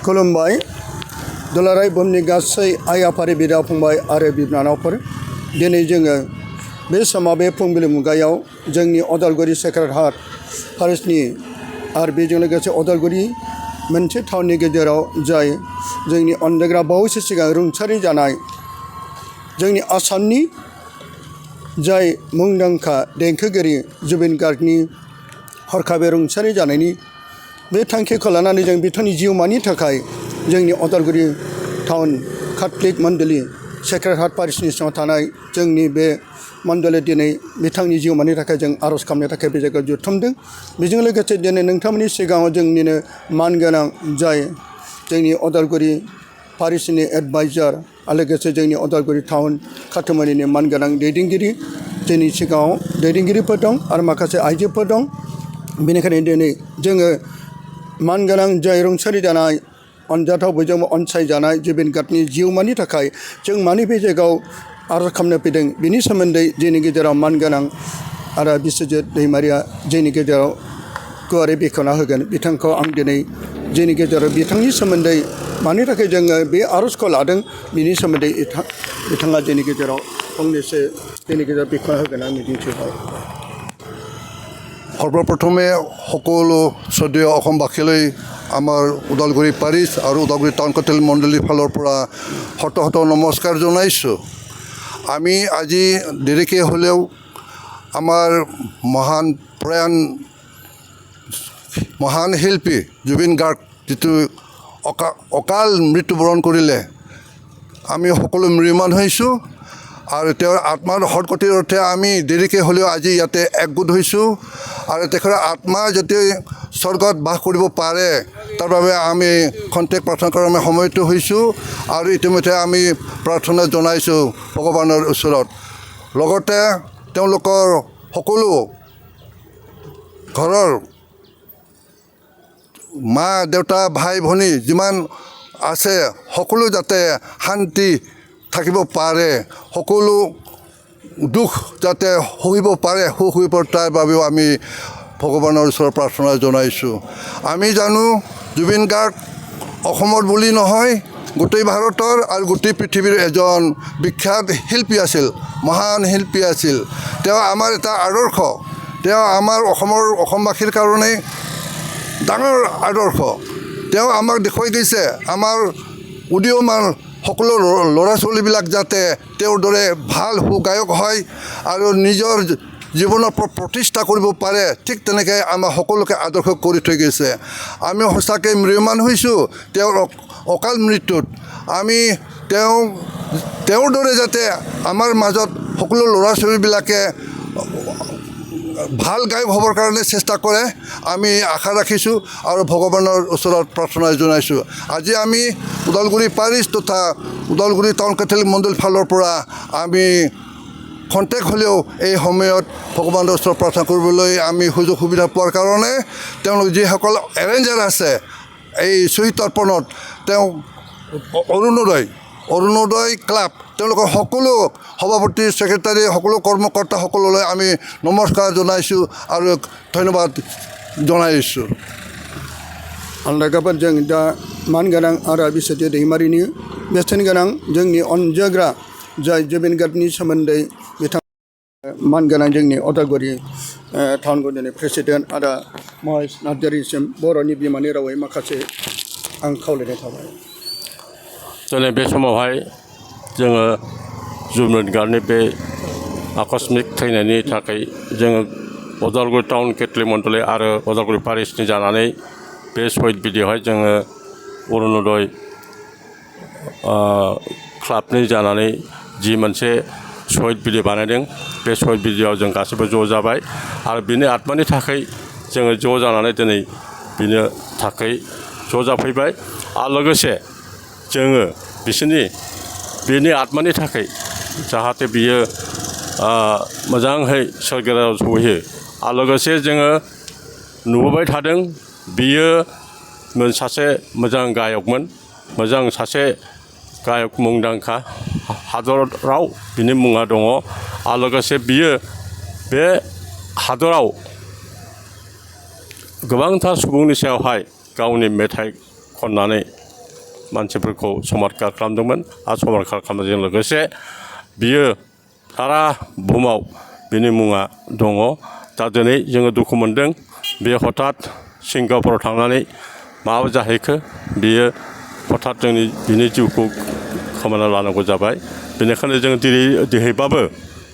खुलुमबाय दुलाराय बुहुमनि गासै आइ आफारि बिदा फंबाय आरो बिनानावफोर दिनै जोङो बे समाव बे फुंबिलि मुगायाव जोंनि अदालगुरि सेक्रेट हार्ट पारिशनि आरो बेजों लोगोसे अदालगुरि मोनसे टाउननि गेजेराव जाय जोंनि अनजाग्रा बावैसो सिगां रुंसारि जानाय जोंनि आसामनि जाय मुंदांखा देंखोगिरि जुबिन गार्गनि हरखाबै रुंसारि जानायनि बे थांखिखौ लानानै जों बिथांनि जिउमानि थाखाय जोंनि अदालगुरि टाउन काथलिक मण्डली सेक्रेट हार्ट पारिशनि सिङाव थानाय जोंनि बे मण्डली दिनै बिथांनि जिउमानि थाखाय जों आर'ज खालामनो थाखाय बे जायगायाव जुथुमदों। बेजों लोगोसे दिनै नोंथांमोननि सिगाङाव जोंनिनो मानगोनां जाय जोंनि अदालगुरि पारिशनि एडभाइजार आरो लोगोसे जोंनि अदालगुरि टाउन खाथुमारिनि मानगोनां दैदेनगिरि जोंनि सिगाङाव दैदेनगिरिफोर दं आरो माखासे आइजोफोर दं। बेनिखायनो दिनै जोङो मानगोनां जाय रुंसारि जानाय अनजाथाव बयजोंबो अनसायजानाय जुबिन गार्गनि जिउमानि थाखाय जों मानो बे जायगायाव आर'ज खालामनो फैदों बिनि सोमोन्दै जोंनि गेजेराव मानगोनां आरो बिस्वजित दैमारिया जोंनि गेजेराव गुवारै बेखेवना होगोन। बिथांखौ आं दिनै जोंनि गेजेराव बिथांनि सोमोन्दै मानि थाखाय जोङो बे आर'जखौ लादों बिनि सोमोन्दै बिथाङा जोंनि गेजेराव फंनैसो जोंनि गेजेराव बेखेवना होगोन आं मिजिंथिबाय। সৰ্বপ্ৰথমে সকলো শ্ৰদ্ধেয় অসমবাসীলৈ আমাৰ ওদালগুৰি পাৰিছ আৰু ওদালগুৰি টাউন কাথলিক মণ্ডলীৰ ফালৰ পৰা শত নমস্কাৰ জনাইছোঁ। আমি আজি দেৰিকৈ হ'লেও আমাৰ মহান শিল্পী জুবিন গাৰ্গ যিটো অকাল মৃত্যুবৰণ কৰিলে আমি সকলো ম্ৰিয়মাণ হৈছোঁ আৰু তেওঁৰ আত্মাৰ সদগতিৰ অৰ্থে আমি দেৰিকৈ হ'লেও আজি ইয়াতে একগোট হৈছোঁ আৰু তেখেতৰ আত্মা যাতে স্বৰ্গত বাস কৰিব পাৰে তাৰ বাবে আমি খন্তেক প্ৰাৰ্থনা কৰাৰ আমি সময়টো হৈছোঁ আৰু ইতিমধ্যে আমি প্ৰাৰ্থনা জনাইছোঁ ভগৱানৰ ওচৰত। লগতে তেওঁলোকৰ সকলো ঘৰৰ মা দেউতা ভাই ভনী যিমান আছে সকলো যাতে শান্তি থাকিব পাৰে, সকলো দুখ যাতে সহিব পাৰে সুখ তাৰ বাবেও আমি ভগৱানৰ ওচৰত প্ৰাৰ্থনা জনাইছোঁ। আমি জানো জুবিন গাৰ্গ অসমৰ বুলি নহয় গোটেই ভাৰতৰ আৰু গোটেই পৃথিৱীৰ এজন বিখ্যাত শিল্পী আছিল, মহান শিল্পী আছিল। তেওঁ আমাৰ এটা আদৰ্শ, তেওঁ আমাৰ অসমবাসীৰ কাৰণে ডাঙৰ আদৰ্শ। তেওঁ আমাক দেখুৱাই গৈছে আমাৰ উদীয়মান সকলো ল'ৰা ছোৱালীবিলাক যাতে তেওঁৰ দৰে ভাল সুগায়ক হয় আৰু নিজৰ জীৱনৰ প্ৰতিষ্ঠা কৰিব পাৰে, ঠিক তেনেকৈ আমাৰ সকলোকে আদৰ্শ কৰি থৈ গৈছে। আমি সঁচাকৈ ম্ৰিয়মাণ হৈছোঁ তেওঁৰ অকাল মৃত্যুত। আমি তেওঁৰ দৰে যাতে আমাৰ মাজত সকলো ল'ৰা ছোৱালীবিলাকে ভাল গায়ক হ'বৰ কাৰণে চেষ্টা কৰে আমি আশা ৰাখিছোঁ আৰু ভগৱানৰ ওচৰত প্ৰাৰ্থনা জনাইছোঁ। আজি আমি ওদালগুৰি পাৰিছ তথা ওদালগুৰি টাউন কাথলিক মণ্ডলীৰ ফালৰ পৰা আমি খন্তেক হ'লেও এই সময়ত ভগৱানৰ ওচৰত প্ৰাৰ্থনা কৰিবলৈ আমি সুযোগ সুবিধা পোৱাৰ কাৰণে তেওঁলোক যিসকল এৰেঞ্জাৰ আছে এই শ্বহীদ তৰ্পণত তেওঁ অৰুণোদয় ক্লাব তেওঁলোকৰ সকলো সভাপতি ছেক্ৰেটাৰী সকলো কৰ্মকৰ্তা সকললৈ আমি নমস্কাৰ জনাইছোঁ আৰু ধন্যবাদ জনাইছোঁ। आलदागाबाद जों दा मानगोनां आरो बिस्वजित दैमारिनि बेसेनगोनां जोंनि अनजाग्रा जाय जुबिन गार्गनि सोमोन्दै बिथां मानगोनां जोंनि अदालगुरि टाउन गणनि प्रेसिडेन्ट आदा महेश नार्जारिसिम बर'नि बिमानि रावै माखासे आं खावलायनाय थाबाय। दिनै बे समावहाय जोङो जुबिन गार्गनि बे आकस्मिक थैनायनि थाखाय जोङो अदालगुरि टाउन काथलिक मण्डली आरो अदालगुरि पारिशनि जानानै बे शहीद बिदियावहाय जोङो अरुणोदय क्लाबनि जानानै जि मोनसे शहीद बिदि बानायदों बे शहीद बिदियाव जों गासैबो ज' जाबाय आरो बिनि आत्मानि थाखाय जोङो ज' जानानै दिनै बिनि थाखाय ज' जाफैबाय आरो लोगोसे जोङो बिनि आत्मानि थाखाय जाहाथे बियो मोजाङै सोरगोआव सहैयो आरो लोगोसे जोङो नुबोबाय थादों बियो सासे मोजां गायकमोन, मोजां सासे गायक मुंदांखा हादराव बिनि मुङा दङ आरो लोगोसे बियो बे हादराव गोबांथार सुबुंनि सायावहाय गावनि मेथाइ खननानै मानसिफोरखौ समादखार खालामदोंमोन आरो समादखार खालामनायजों लोगोसे बियो सारा बुहुमाव बिनि मुङा दङ दा दिनै जोङो दुखु मोनदों बे हथात सिंगापुराव थांनानै माबा जाहैखो बियो हथात बिनि जिउखौ खोमाना लानांगौ जाबाय बेनिखायनो जोङो दिनैबाबो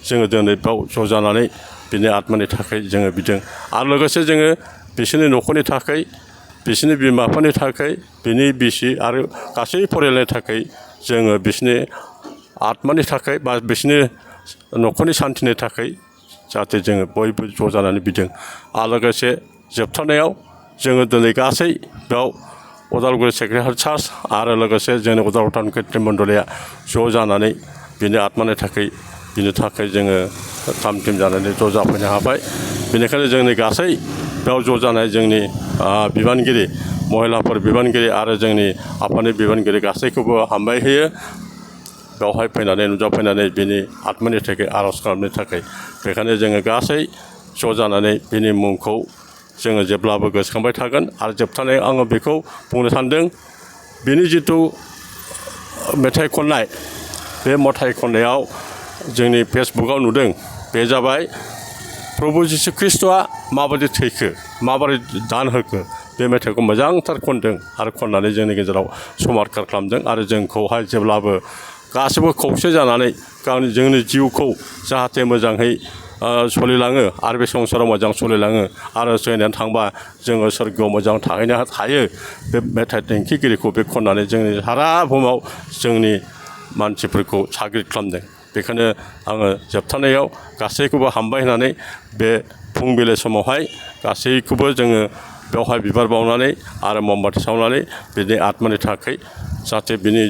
जोङो दिनै बेयाव ज' जानानै बिनि आत्मानि थाखाय जोङो बिदों आरो लोगोसे जोङो बिसोरनि न'खरनि थाखाय बिसोरनि बिमा बिफानि थाखाय बिनि बिसि आरो गासै फरायनायनि थाखाय जोङो बिसोरनि आत्मानि थाखाय बा बिसोरनि न'खरनि सान्थिनि थाखाय जाहाथे जोङो बयबो ज' जानानै बिदों आरो लोगोसे जोबथारनायाव जोङो दिनै गासै बेयाव उदालगुरि सेक्रेटारि चार्च आरो लोगोसे जोंनि उदालगुरि टाउन खृष्टान मण्डलिया ज' जानानै बिनि आत्मानि थाखाय बिनि थाखाय जोङो थाम थिम जानानै ज' जाफैनो हाबाय बेनिखायनो जोंनि गासै बेयाव ज' जानाय जोंनि बिबानगिरि महिलाफोर बिबानगिरि आरो जोंनि आफादनि बिबानगिरि गासैखौबो हामबाय होयो बेवहाय फैनानै नुजाफैनानै बिनि आत्मानि थाखाय आर'ज खालामनो थाखाय बेखायनो जोङो गासै ज' जानानै बिनि मुंखौ जोङो जेब्लाबो गोसोखांबाय थागोन आरो जोबथारनायाव आङो बेखौ बुंनो सानदों बिनि जिथु मेथाइ खननाय बे मेथाइ खननायाव जोंनि फेसबुकआव नुदों बे जाबाय प्रभु जिशु ख्रीष्टआ माबायदि थैखो माबोरै दान होखो बे मेथाइखौ मोजांथार खनदों आरो खननानै जोंनि गेजेराव समादखार खालामदों आरो जोंखौहाय जेब्लाबो गासैबो खौसे जानानै जोंनि जिउखौ जाहाथे मोजाङै सोलिलाङो आरो बे संसाराव मोजां सोलिलाङो आरो सोलिनानै थांबा जोङो सोरगोआव मोजां थाहैनो हायो बे मेथाइ देंखोगिरिखौ बे खननानै जोंनि सारा बुहुमाव जोंनि मानसिफोरखौ साग्रिद खालामदों बेखायनो आङो जोबथारनायाव गासैखौबो हामबाय होनानै बे फुंबिलि समावहाय गासैखौबो जोङो बेवहाय बिबार बावनानै आरो ममबाति सावनानै बिनि आत्मानि थाखाय जाहाथे बिनि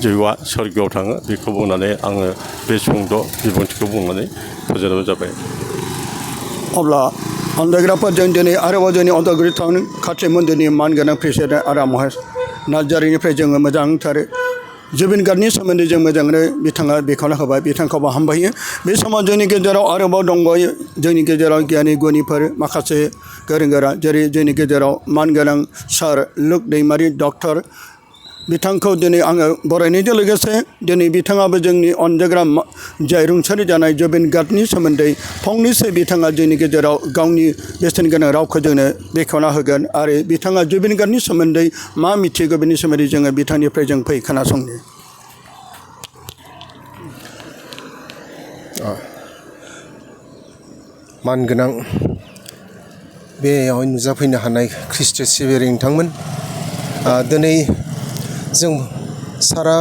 जिउआ सोरगोआव थाङो बेखौ बुंनानै आङो बे सुंद' बिबुंथिखौ बुंनानै फोजोबनाय जाबाय अब्ला हामजायग्राफोर जों दिनै आरोबाव जोंनि उदालगुरि टाउन खाथि मन्दिरनि मानगोनां प्रेसिडेन्ट आदा महेश नार्जारिनिफ्राय जोङो मोजांथार जुबिन गार्गनि सोमोन्दै जों मोजाङै बिथाङा बेखेवना होबाय बिथांखौबो हामबायो बे समाव जोंनि गेजेराव आरोबाव दंबावो जोंनि गेजेराव गियानि गुनिफोर माखासे गोरों गोरा जेरै जोंनि गेजेराव मानगोनां सार लुक दैमारि डक्टर बिथांखौ दिनै आङो बरायनायजों लोगोसे दिनै बिथाङाबो जोंनि अनजाग्रा जाय रुंसारि जानाय जुबिन गार्गनि सोमोन्दै फंनैसो बिथाङा जोंनि गेजेराव गावनि बेसेन गोनां रावखौ जोंनो बेखेवना होगोन आरो बिथाङा जुबिन गार्गनि सोमोन्दै मा मिथिगौ बेनि सोमोन्दै जोङो बिथांनिफ्राय जों फै खोनासंनो मानगोनां बेयाव नुजाफैनो हानाय ख्रिस्ट सिबियारि नोंथांमोन दिनै जों सारा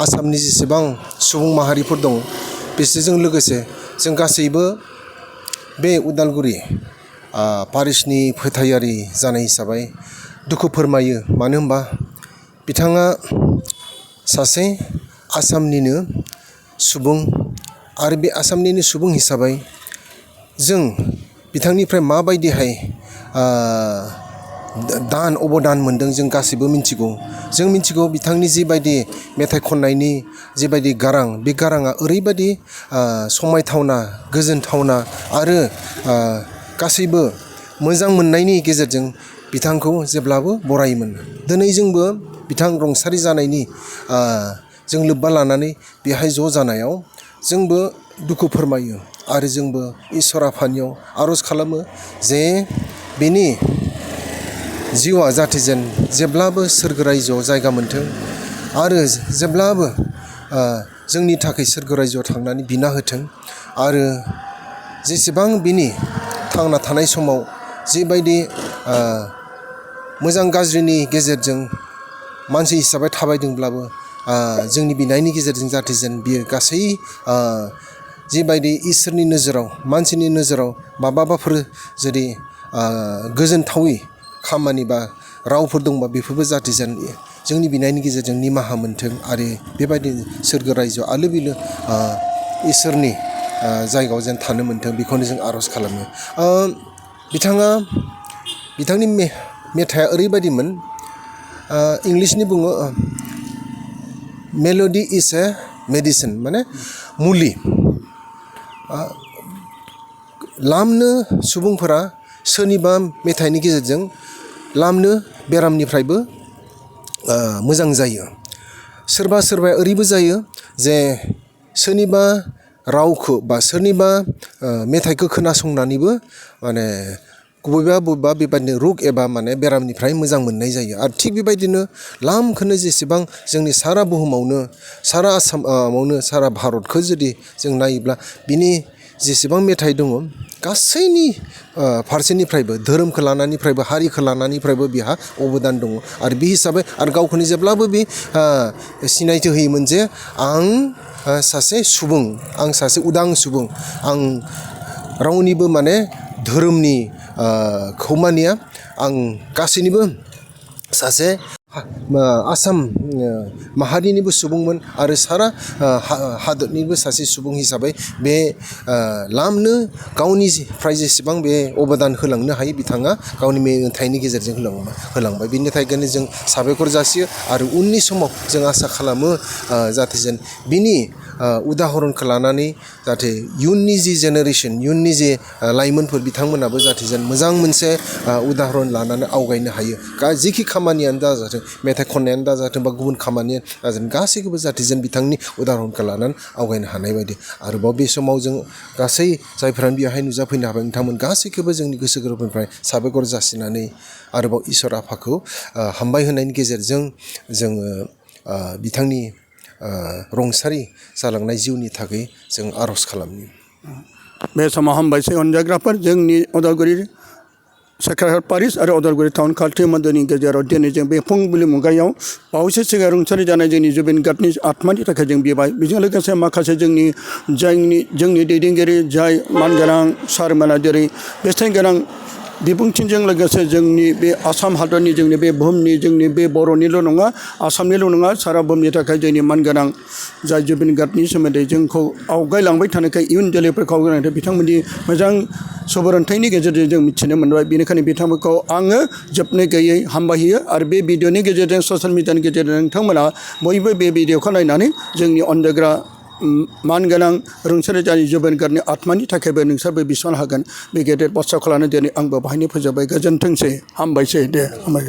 आसामनि जेसेबां सुबुं माहारिफोर दं बिसोरजों लोगोसे जों गासैबो बे उदालगुरि पारिसनि फोथायारि जानाय हिसाबै दुखु फोरमायो मानो होनबा बिथाङा सासे आसामनिनो सुबुं आरो बे आसामनिनो सुबुं हिसाबै जों बिथांनिफ्राय माबायदिहाय अबदान मोन्दों जों गासैबो मिथिगौ जों मिथिगौ बिथांनि जिबायदि मेथाइ खननायनि जिबायदि गारां बे गाराङा ओरैबायदि समायथावना गोजोनथावना आरो गासैबो मोजां मोननायनि गेजेरजों बिथांखौ जेब्लाबो बरायोमोन दिनै जोंबो बिथां रुंसारि जानायनि जों लोब्बा लानानै बेहाय ज' जानायाव जोंबो दुखु फोरमायो आरो जोंबो इसोर आफानियाव आर'ज खालामो जे बेनि जिउआ जाहाथे जेन जेब्लाबो सोरगो रायजोआव जायगा मोन्थों आरो जेब्लाबो जोंनि थाखाय सोरगो रायजोआव थांनानै बिना होथों आरो जेसेबां बिनि थांना थानाय समाव जिबायदि मोजां गाज्रिनि गेजेरजों मानसि हिसाबै थाबायदोंब्लाबो जोंनि बिनायनि गेजेरजों जाहाथे जेन बियो गासै जिबायदि इसोरनि नोजोराव मानसिनि नोजोराव माबाफोर जुदि गोजोनथावै खामानि बा रावफोर दंबा बेफोरबो जाहाथे जेन जोंनि बिनायनि गेजेरजों निमाहा मोन्थों आरो बेबायदि सोरगो रायजोआव आलो बिलो इसोरनि जायगायाव जेन थानो मोन्थों बेखौनो जों आर'ज खालामो बिथांनि मेथाइआ ओरैबायदिमोन इंलिसनि बुङो मेल'डि इज ए मेडिसिन माने मुलि लामनो सुबुंफोरा सोरनिबा मेथाइनि गेजेरजों लामनो बेरामनिफ्रायबो मोजां जायो सोरबा सोरबाया ओरैबो जायो जे सोरनिबा रावखौ बा सोरनिबा मेथाइखौ खोनासंनानैबो माने बबेबा बेबायदिनो रुग एबा माने बेरामनिफ्राय मोजां मोननाय जायो आरो थिग बेबायदिनो लामखौनो जेसेबां जोंनि सारा बुहुमावनो सारा आसामावनो सारा भारतखौ जुदि जों नायोब्ला बिनि जेसेबां मेथाइ दङ गासैनि फारसेनिफ्रायबो धोरोमखौ लानानैफ्रायबो हारिखौ लानानैफ्रायबो बिहा अबदान दङ आरो बे हिसाबै आरो गावखौनो जेब्लाबो बे सिनायथि होयोमोन जे आं सासे सुबुं आं सासे उदां सुबुं आं रावनिबो माने धोरोमनि खौ मानिया आं गासैनिबो सासे आसाम माहारिनिबो सुबुंमोन आरो सारा हादोरनिबो सासे सुबुं हिसाबै बे लामनो गावनिफ्राय जेसेबां बे अबदान होलांनो हायो बिथाङा गावनि मेथाइनि गेजेरजों होलांबाय बिनि थाखायनो जों साबायखर जासियो आरो उननि समाव जों आसा खालामो जाहाथे जेन बिनि उदाहरनखौ लानानै जाहाथे इयुननि जि जेनेरेसन इयुननि जे लाइमोनफोर बिथांमोनाबो जाहाथे जेन मोजां मोनसे उदाहरन लानानै आवगायनो हायो जिखि खामानियानो दाजाथों मेथाइ खननायानो दाजाथों बा गुबुन खामानियानो दाजाथों गासैखौबो जाहाथे जेन बिथांनि उदाहरनखौ लानानै आवगायनो हानाय बायदि आरोबाव बे समाव जों गासै जायफ्रानो बेवहाय नुजाफैनो हाबाय बिथांमोन गासैखौबो जोंनि गोसो गोरबोनिफ्राय साबायखर जासिनानै आरोबाव इसोर आफाखौ हामबाय होनायनि गेजेरजों जोङो बिथांनि रुंसारि जालांनाय जिउनि थाखाय जों आर'ज खालामनि बे समाव हामबायसै अनजाग्राफोर जोंनि उदालगुरि सेक्रेटारियेट पारिस आरो उदालगुरि टाउन कालट्रि मन्दलनि गेजेराव दिनै जों बे फुंबिलि मुगायाव बावैसो सिगां रुंसारि जानाय जोंनि जुबिन गार्गनि आत्मानि थाखाय जों बिबाय बेजों लोगोसे माखासे जोंनि दैदेनगिरि जाय मानगोनां सारमोना जेरै बेसेन गोनां बिबुंथिजों लोगोसे जोंनि बे आसाम हादरनि जोंनि बे बुहुमनि जोंनि बे बर'निल' नङा आसामनिल' नङा सारा बुहुमनि थाखाय जोंनि मानगोनां जाय जुबिन गार्गनि सोमोन्दै जोंखौ आवगायलांबाय थानायखाय इयुन जोलैफोरखौ आवगायलांनाय बिथांमोननि मोजां सुबुरुन्थाइनि गेजेरजों जों मिथिनो मोनबाय बेनिखायनो बिथांमोनखौ आङो जोबनो गैयै हामबायहोयो आरो बे भिडिअनि गेजेरजों ससियेल मिडियानि गेजेरजों नोंथांमोना बयबो बे भिडिअखौ नायनानै जोंनि अनजाग्रा मानगोनां रुंसारि जानाय जुबिन गार्गनि आत्मानि थाखायबो नोंसोरबो बिसनो हागोन बे गेदेर बाथ्राखौ लानानै दिनै आंबो बाहायनो फोजोबबाय गोजोनथोंसै हामबायसै दे हामबाय